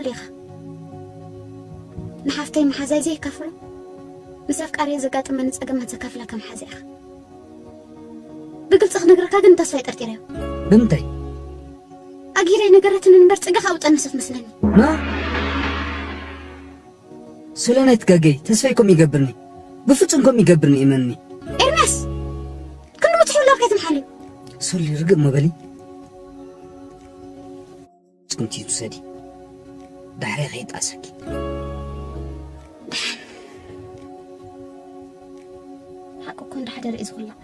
ኢኻ። ንሓፍተይ መሓዛይ ዘይካፍሎ፣ ምስ ኣፍቃሪየ ዘጋጥመኒ ጸገማት ዘካፍላ ከም ሓዛ ኢኻ። ብግልጺ ክነግረካ ግን ተስፋ ይጠርጢረዮ። ብምንታይ? ኣጊረ ነገረትን እምበር ጸጋ ካብ ውጠን ሰብ መስለኒ። ማ? ሶሎናይት ጋገይ፣ ተስፋይ ከምኡ ይገብርኒ። ብፍጹም ከምኡ ይገብርኒ፣ እመንኒ። ኤርሚያስ! ክንዲ ብትሕብላ ከይትምሓል እዩ። ሶሊ፣ ርግእ እሞ በሊ። ጽምቲ ትውሰዲ። ዳሕሪ ከይጣሰኪ። ሓቂ እኮ እንዳ ሓደ ርእዩ ዝኹላዕ።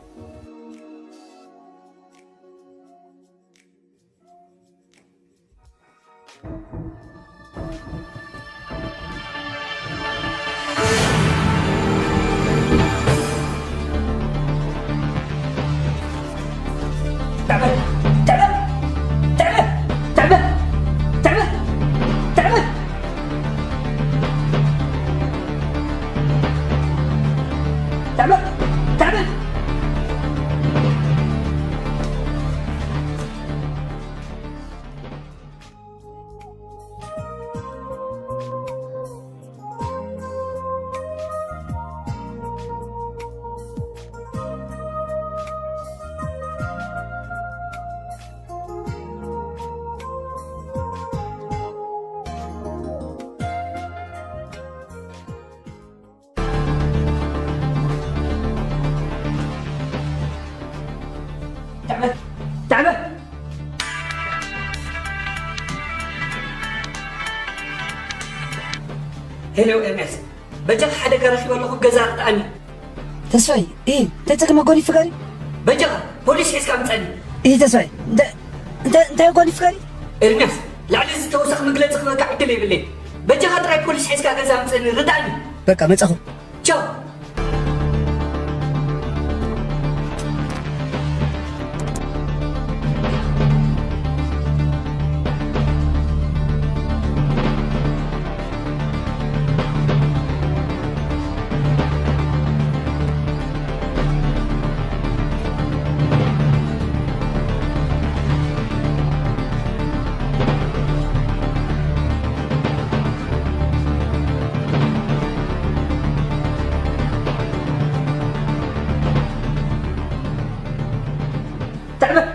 ሄሎ ኤርሚያስ፣ በጃኻ ሓደጋ ረኺበ ኣለኹ፣ ገዛ ርድኣኒ። ተስፋይ፣ እ፣ እንታይ ጸገም ኣጓኒፉ ጋሪ? በጃኻ ፖሊስ ሒዝካ ምጸኒ። እ፣ ተስፋይ፣ እንተ-፣ እንተ-፣ እንታይ ኣጓኒፉ ጋሪ? ኤርሚያስ፣ ልዕሊ እዚ ተወሳኺ መግለጺ ክበካ ዕድል የብለይ። በጃኻ ጥራይ ፖሊስ ሒዝካ ገዛ ምጸኒ፣ ርድኣኒ። በቃ፣ መጻኹ። ቻው። تعبان،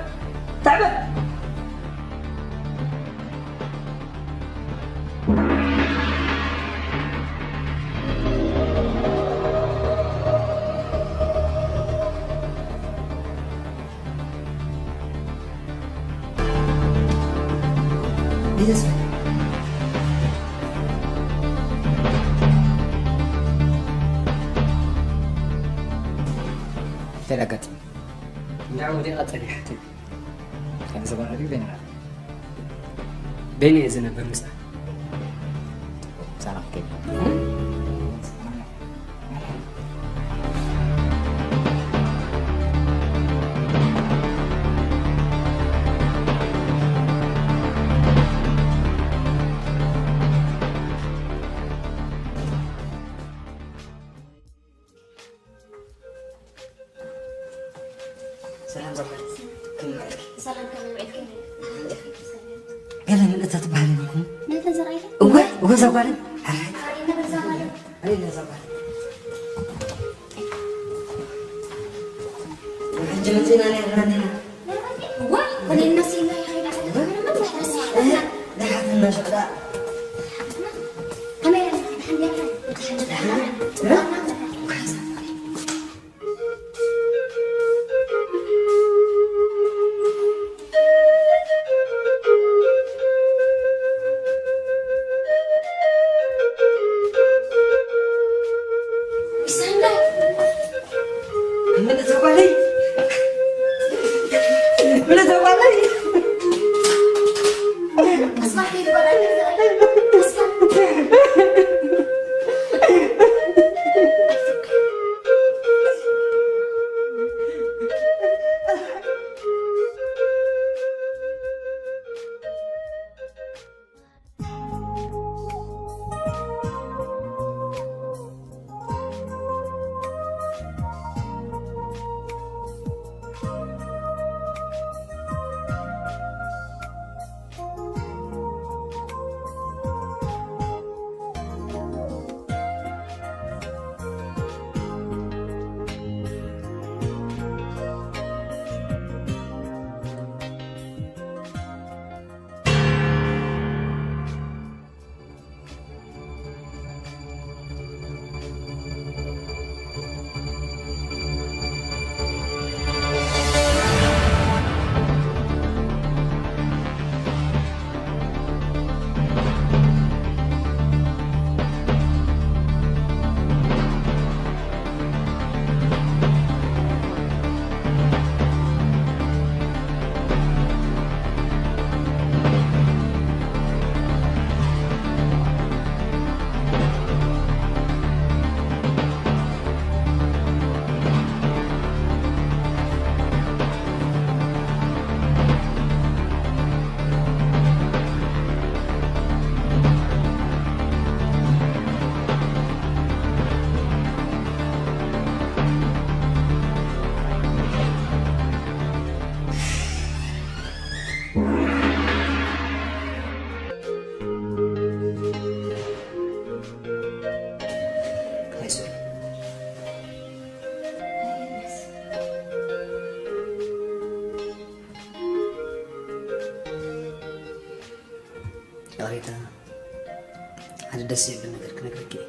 تعبان. ተላጋጥ እንዳ ወዲቓ ጸኒሓት። ከም ዘባራሪ ቤና ቤኒ ዝነበር ምሳ ሰላም ከይድ። ሰላም ዘመድ። ከመይ ውዒልኪ? ሰላም፣ ከመይ ውዒልኪ? ገለ ምልእታ ትበሃል ይብልኩም? ምልእታ ዘርኣይለ? እወ፣ እወ፣ እዛ ጓል። ኣረ፣ ኣረ፣ እዛ ጓል። ኣረ፣ እዛ ጓል። ሕጂ መጺና ነይርና ዲና? እወ፣ ኮነ እናስኢና ይኸይዳ። እወ። ደሓትና ሽቕዳ። ከመይ ደሓን ዲኻ? ደሓን። እወ። ሓደ ደስ ዝብል ነገር ክነግረኪ እየ።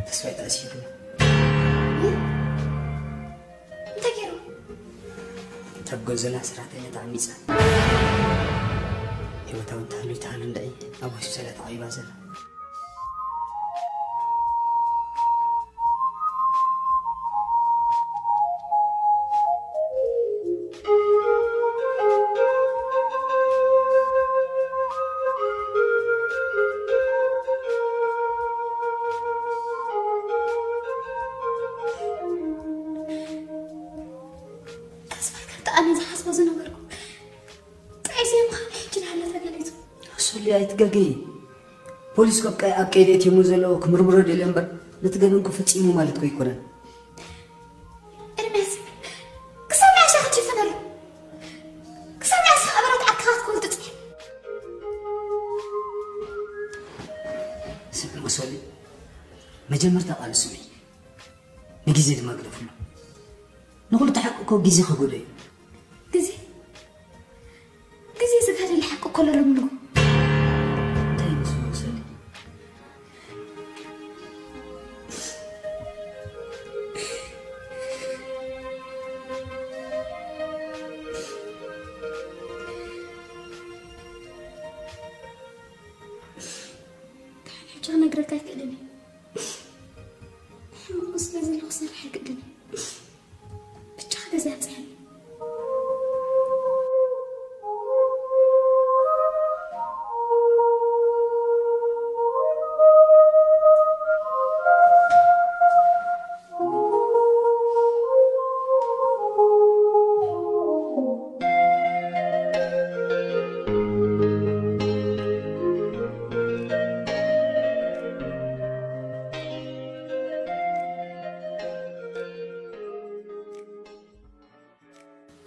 ተስፋይ ተኣሲሩ። እንታይ ገይሩ? እታ ጎዘላ ሰራሕተኛ ተዓሚፃ። ህይወታ እውን ተሃልዩ ተሃልዩ እንዳይ ኣብ ሆስፒታል እያ ተዓይባ ዘላ። ተስፋይ ከምቲ ኣነ ዝሓስቦ ዝነበርኩ ጥዑይ ዘይምዃኑ ሕጂ ናህለ ተገሊጹ። ሶሊ ኣይትጋገዪ። ፖሊስ ካብ ቀ- ኣብ ቀይዲ እትይሞ ዘለዉ ክምርምሮ ደልዮ እምበር ነቲ ገበንኩ ፈጺሙ ማለት እኮ ኣይኮነን። ኤርምያስ ክሳብ መዓስ ኢኻ ክትሽፍነሉ? ክሳብ መዓስ ኢኻ ኣብ ራት ዓርክኻ ክትከውን ትጽዕር? ስምዒ ሶሊ፣ መጀመርታ ቃል ስምዒ፣ ንግዜ ድማ ግደፍሉ። ንኹሉ እቲ ሓቂ እኮ ግዜ ከጎዶ እዩ። ግዜ ግዜ ዝጋደል ሓቂ እኮ ኣሎ ሎሚ ንግሆ። እንታይ ይመስሉ መሰለይ? ሕጂ ክነግረካ ኣይክእልን እየ። ሕማቕ ስለ ዘለኹ ክሰርሕ ኣይክእልን እየ። ብቻ ገዛ ያጽናኒ።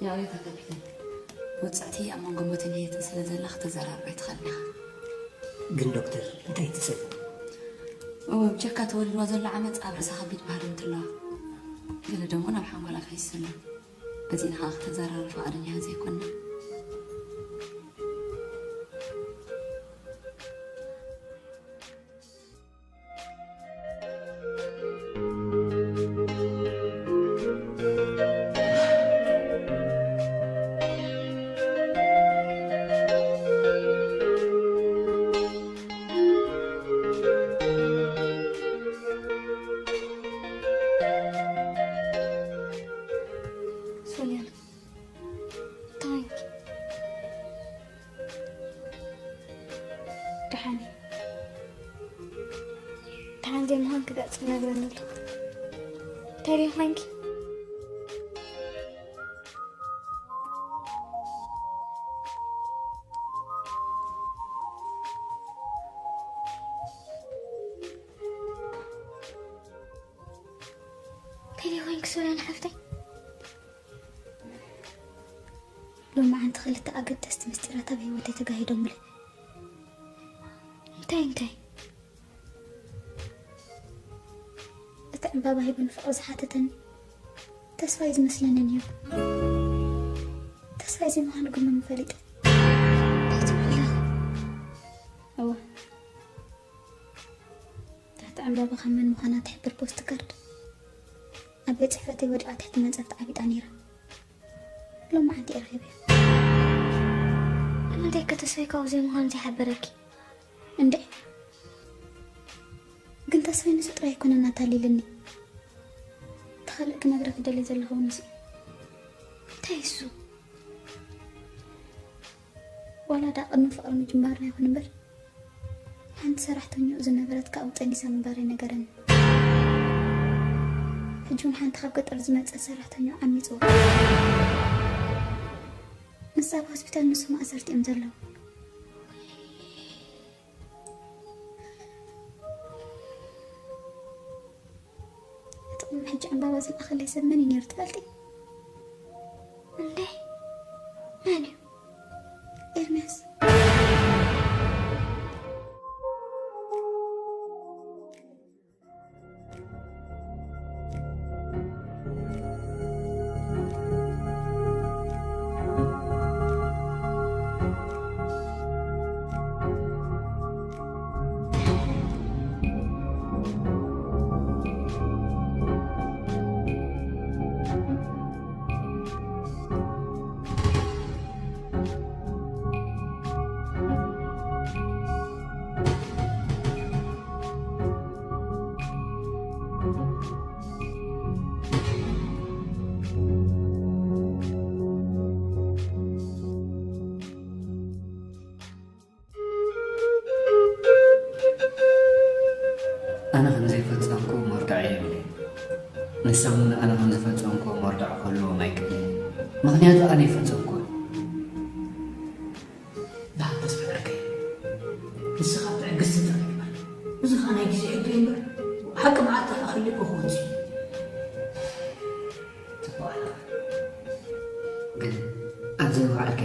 ይቕሬታ ካፒተን፣ ውጽዕቲ ኣብ መንጎ ሞትን ህይወትን ስለ ዘላ ክተዘራርብ ኣይትኽእልን ኢኻ። ግን ዶክተር፣ እንታይ ትጽብ? እወ፣ ብጀካ ተወሊድዋ ዘሎ ዓመጽ ኣብ ርእሳ ከቢድ ባህሪ እንትለዋ፣ ገለ ደሞ ናብ ሓንጎላ ፈሲሱ ኣሎ። በዚና ኸኣ ክተዘራርብ ፍቓደኛ ዘይኮንና። ሶልያና፣ እንታይ ኾንኪ? ደሓን እየ። ደሓን ዘይምዃንኪ ገጽ ይነግረኒ ኣሎ። እንታይ ደኣ ኾንኪ? እንታይ ደኣ ኾንኪ ሶልያና ሓፍተይ? ሎማዓንቲ ክልተ ኣገደስቲ ምስጢራት ኣብ ህይወተይ ተጋሂዶምለይ። እንታይ እንታይ? እቲ ዕምባባ ሂቡ ንፍቕሪ ዝሓተተኒ ተስፋ እዩ ዝመስለኒ ነይሩ። ተስፋ እዩ ዘይምዃኑ ግን መን ፈሊጠ? እንታይ ትብሊ ኣለኺ? እወ፣ ትሕቲ ዕምባባ ካብ መን ምዃና ትሕብር ፖስት ካርድ ኣብ ቤት ጽሕፈተይ ወዲቓ ትሕቲ መንጸፍ ተዓቢጣ ነይራ። ሎማዓንቲ እየ ረኺበያ። ንምንታይ ከ ተስፋይ ካብኡ ዘይምዃኑ ዘይሓበረኪ? እንዴ፣ ግን ተስፋይ ንሱ ጥራይ ኣይኮነን ኣታሊልኒ። እቲ ካልእ ክነግረኪ ደልየ ዘለኹ እውን ንሱ እዩ። እንታይ እሱ? ዋላ ደኣ ቅድሚ ፍቕሪ ምጅማርና ይኹን እምበር፣ ሓንቲ ሰራሕተኛኡ ዝነበረት ካብኡ ጠኒሳ ምንባረይ ነገረኒ። ሕጂ እውን ሓንቲ ካብ ገጠር ዝመጸት ሰራሕተኛኡ ዓሚጽዋ። ንሳ ኣብ ሆስፒታል፣ ንሱ ማእሰርቲ እዮም ዘለዉ። እቲ ቅድሚ ሕጂ ዕምባባ ዝለኣኸለይ ሰብ መን እዩ ነይሩ ትፈልጢ? እንዴ፣ መን እዩ? ኤርምያስ። ኣነ ከም ዘይፈጸምኩ መርድዖ የብለይ። ንሳ እውን ኣነ ከም ዝፈጸምኩ መርድዖ ክህልዎም ኣይክእልን። ምኽንያቱ ኣነ ይፈጸምኩ። ደሓን ተስፋ ይኣርገይ። ንስኻ ትዕግስቲ ጥራይ ግበር። እዚ ኸኣ ናይ ግዜ ሕቶ እዩ እምበር፣ ሓቂ መዓልቲ ኸኣ ክልእ ክወጽእ እዩ። ጽቡቕ ኣልካ። ግን ኣብዚ ምውዓልካ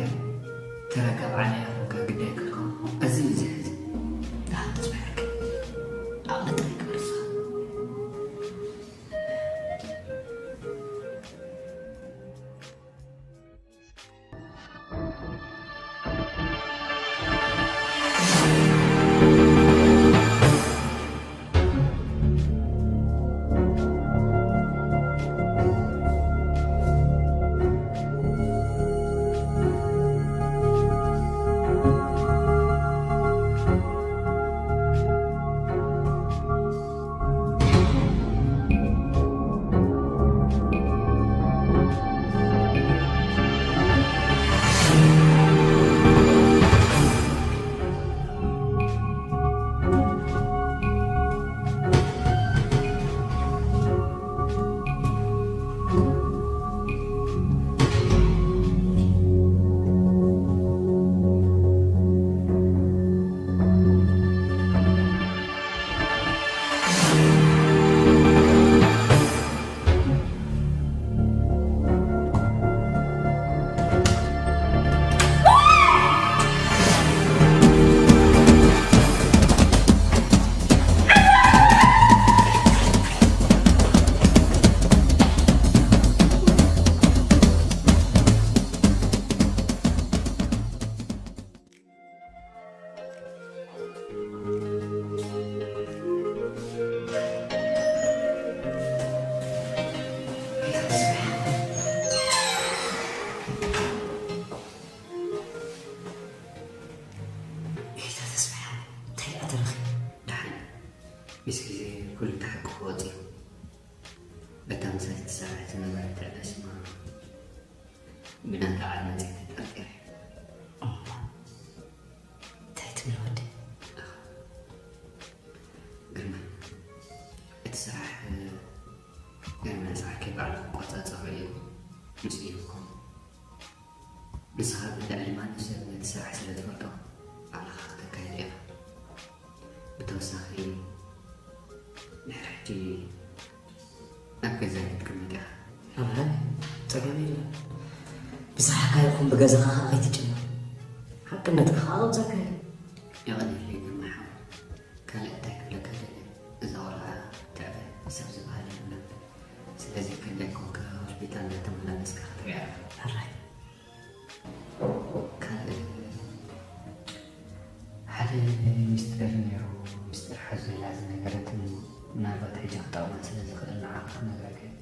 ተረካብ ዓለያ ኮንካ ግዳይ ክትከውን ኣዝዩ እዩ ዘሕዝን። ደሓን ተስፋ ይኣርገይ። ዓቕሊ ጥራይ ግበር ንስኻ። ኤታ ተስፋ፣ እንታይ ደኣ ተረኺቡ? ደሓን። ምስ ግዜ ኩሉ እቲ ሓቂ ክወጽእ እዩ። በታ ምሳይ ትሰርሕ ዝነበረት ትዕበ ስማ ብናታ ዓመጽ ተጠርጢረ። እሞ እንታይ ትብል ወደይ? ግርማ፣ እቲ ስራሕ ገና ንስኻ ከይበዓልካ ክቆጻጸሮ እዩ ምስ ኢልኩም። ንስኻ ብልዕሊ ማንም ሰብ ነቲ ስራሕ ስለ ትፈልጦ ባዕልኻ ክተካይዶ ኢኻ። ብተወሳኺ ድሕሪ ሕጂ ኣብ ገዛይ ክትቅመጥ ኢኻ። ኣይ፣ ጸገም የለን። ብስራሕካ ይኹን ብገዛኻ ኸኣ ከይትጭነቕ። ሓቅነትካ ኸኣ ኣውጻካ እየ። የቐንየለይ ግርማይ ሓወይ። ካልእ እንታይ ክብለካ ደልየ? እዛ ቆልዓ ትዕበ ሰብ ዝበሃል የብላን። ስለዚ ክንደይ ኮንካ ሆስፒታል እንዳተመላለስካ ክትሪኣ ኢኻ። ሕራይ። ካልእ ሓደ ሚስጥር ነይሩ፣ ሚስጥር ሓዙ ኢላ ዝነገረትኒ፣ ምናልባት ሕጂ ክጠቕማ ስለ ዝኽእል ንዓኻ ክነግረካ እየ።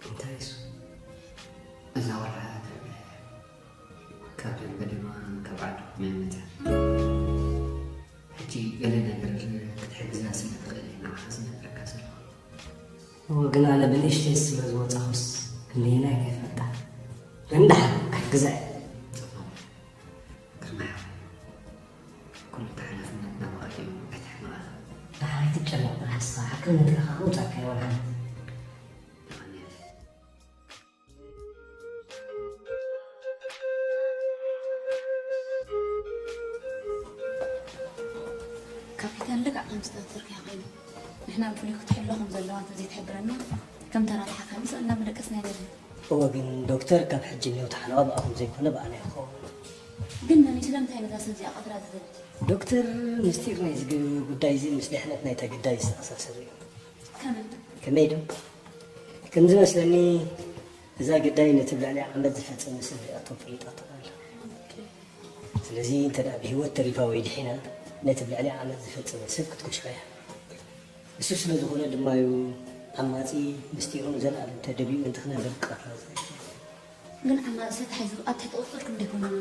እንታይ እሱ? እዛ ቆልዓ ትዕበ ካብ ደንበ ድማ ካብ ዓድኹም እያ መጽያ። ሕጂ ገለ ነገር ክትሕግዛ ስለ ትኽእል እየ ንዓኻ ዝነግረካ ዘለኹ። እወ፣ ግን ኣነ ብንእሽተይ ስለ ዝወጻኹስ ክንደየናይ ከይፈልጣ። ግን ደሓን ክሕግዛ እየ። ጽቡቕ። ግርማይ ሓወይ፣ ኩሉ እቲ ሓላፍነት ናባኻ እዩ፣ ኣይትሕመቕ ኢኻ። ደሓን ኣይትጨነቕ፣ ጥራሕ ንስኻ ሓቅነትካ ከኣ ምውጻእካ እየ ዋላ ሓንቲ። የቐንየለይ። ካፒታን ልክዕ ከም ዝተበተርካዮ ኮይኑ፣ ንሕና ብፍሉይ ክትሕሎ ከም ዘለዋ እንተዘይትሕብረና፣ ከም ተራ ተሓካሚ ስቕ ኢልና መደቀስና ኣይንደልን። እወ፣ ግን ዶክተር ካብ ሕጂ እኒኦ ተሓለዋ ብኣኹም ዘይኮነ ብኣና እዩ ክኸውን። ግን መን እዩ ስለምንታይ ነዛ ሰብ እዚኣ ቀትራ ዝደሊ? ዶክተር፣ ምስጢር ናይዚ ግ-፣ ጉዳይ እዚ ምስ ድሕነት ናይታ ግዳይ ዝተኣሳሰር እዩ። ከመይ? ከመይ ዶ? ከም ዝመስለኒ እዛ ግዳይ ነቲ ብልዕሊ ዓመት ዝፈጸመ ሰብ ሪኣቶ ፈሊጣቶ ኣላ። ኦኬ። ስለዚ እንተ ደኣ ብህይወት ተሪፋ ወይ ድሒና ነቲ ብልዕሊ ዓመት ዝፈጸመ ሰብ ክትከሽፋ እያ። እሱ ስለ ዝኾነ ድማ እዩ ዓማጺ ምስጢሩ ንዘለኣለም ተደቢኡ እንተኽነብር ቀትራ ዝፈጸመ። ግን ዓማጺ ተታሒዙ ኣብ ትሕቲ ቁጽጽር ክንደይ ኮይኑ ኣሎ?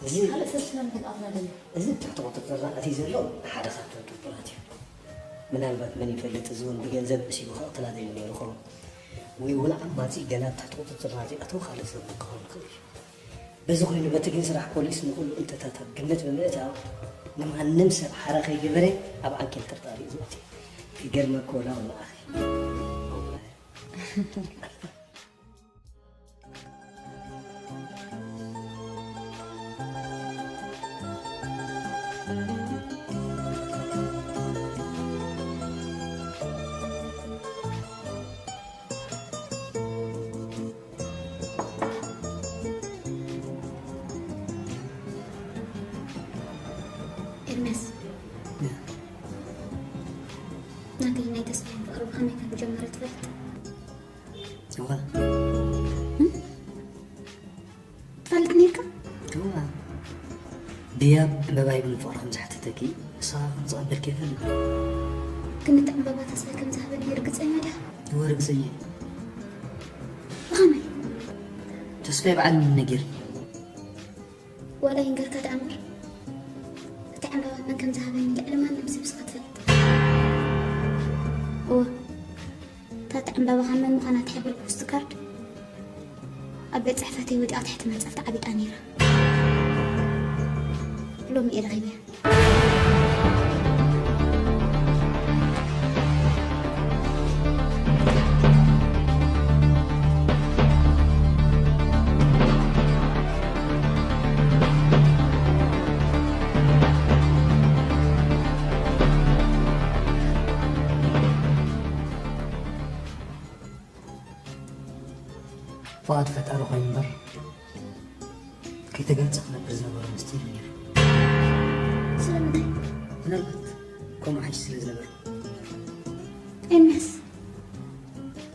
እዚ ካልእ ሰብ ስለምንታይ ክኣኽላ ደልዩ? እዚ ትሕቲ ቁጽጽርና ኣትዩ ዘሎ ሓደ ካብቶም ጥርጡራት እዩ። ምናልባት መን ይፈልጥ፣ እዚ እውን ብገንዘብ መሲሉ ከቕትላ ደልዩ ነይሩ ይኸውን። ወይ እውን ዓማጺ ገና ኣብ ትሕቲ ቁጽጽርና ዘይኣተወ ካልእ ሰብ እውን ክኸውን ይኽእል እዩ። በዚ ኮይኑ በቲ ግን ስራሕ ፖሊስ ንኹሉ እምንቶታት ኣብ ግምት ብምእታው ንማንም ሰብ ሓራ ከይገበረ ኣብ ዓንኬል ጥርጣሪኡ ዝኣቱ እዩ። ክገርመካ ወላ ወላ ኣኺ። ኤርምያስ፣ ናተይ ናይ ተስፋይን ፍቕሪ ብኸመይ ከም ዝጀመረ ትፈልጥ? እዋ። እም? ትፈልጥ ነይርካ? እዋ። ብያ ዕምባባ ይብሉ ፍቕሪ ከም ዝሓተተኪ ንስኻ ከም ዝቐበልኪ ይፈልጥ። ግን እቲ ዕምባባ ተስፋይ ከም ዝሃበኒ ርግጸኛ ዲኻ? እወ፣ ርግጸኛ እየ። ብኸመይ? ተስፋይ በዓል ነጊርኒ። ዋላ ይንገርካ ደኣ እምበር፣ እቲ ዕምባባ መን ከም ዝሃበኒ ልዕሊ ማንም ሰብ ንስኻ ትፈልጥ። እወ፣ እታ ዕምባባ ካብ መን ምዃና ትሕብር ፖስት ካርድ ኣብ ቤት ጽሕፈተይ ወዲቓ ትሕቲ መንጸፍ ተዓቢጣ ነይራ። ሎሚ እየ ረኺበያ። ፍቓድ ፈጣሪ ኮይኑ እምበር፣ ከይተገልጸ ክነብር ዝነበሮ ምስጢር እዩ ነይሩ። ስለምንታይ? ምናልባት ከምኡ ሓይሽ ስለ ዝነበርኩ። ኤርምያስ፣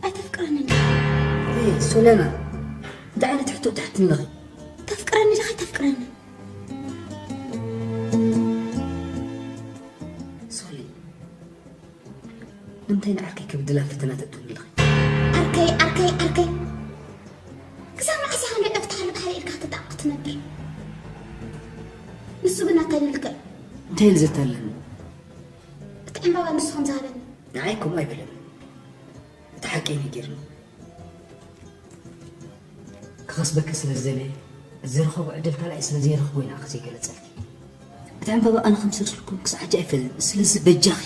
ኣይተፍቅረንን ዲኻ? ኤ፣ ሶለና፣ እንታይ ዓይነት ሕቶ ትሓትኒ ኣለኺ? ተፍቅረኒ ዲኻ ኣይተፍቅረንን? ሶሊ፣ ንምንታይ ንዓርከይ ክብድላ ፈተና ተእትውኒ ኣለኺ? ዓርከይ፣ ዓርከይ፣ ዓርከይ። ክሳብ መዓስ ኢኻ ንዕኡ ፍትሓሉ ድሓር ኢልካ ክትጣቕ ክትነብር? ንሱ ግን ናታይ ልክዕ። እንታይ ኢሉ ዘታለኒ? እቲ ዕምባባ ንሱ ከም ዝሃበኒ። ንዓይ ከምኡ ኣይበለኒ። እቲ ሓቂ እዩ ነጊርኒ። ክኸስበኪ ስለ ዝደለየ፣ ዝረኸቦ ዕድል ካልኣይ ስለ ዘይረኽቦ ኢና ከዘይገለጸልኪ። እቲ ዕምባባ ኣነ ከም ዝሰድኩ ክሳዕ ሕጂ ኣይፈልጥን። ስለዚ በጃኺ።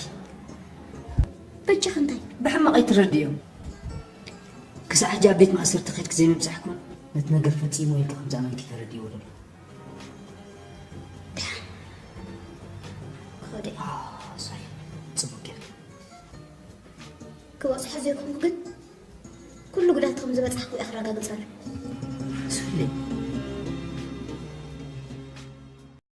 በጃኺ እንታይ? ብሕማቕ ኣይትረድእዮ። ክሳዕ ሕጂ ኣብ ቤት ማእሰርቲ ከድኪ ዘይምብጻሕኩን ነቲ ነገር ፈጺሞ ኢልኪ ከም ዝኣመንኪ ተረድእዎ ዘሎ። ደሓን። ክኸዶ እየ። ሶሪ። ጽቡቕ ጌርኪ። ክበጽሖ ዘይኮንኩ ግን ኩሉ ጉዳት ከም ዝበጽሓ ክብኡ ከረጋግጸሉ። ሶሊ፣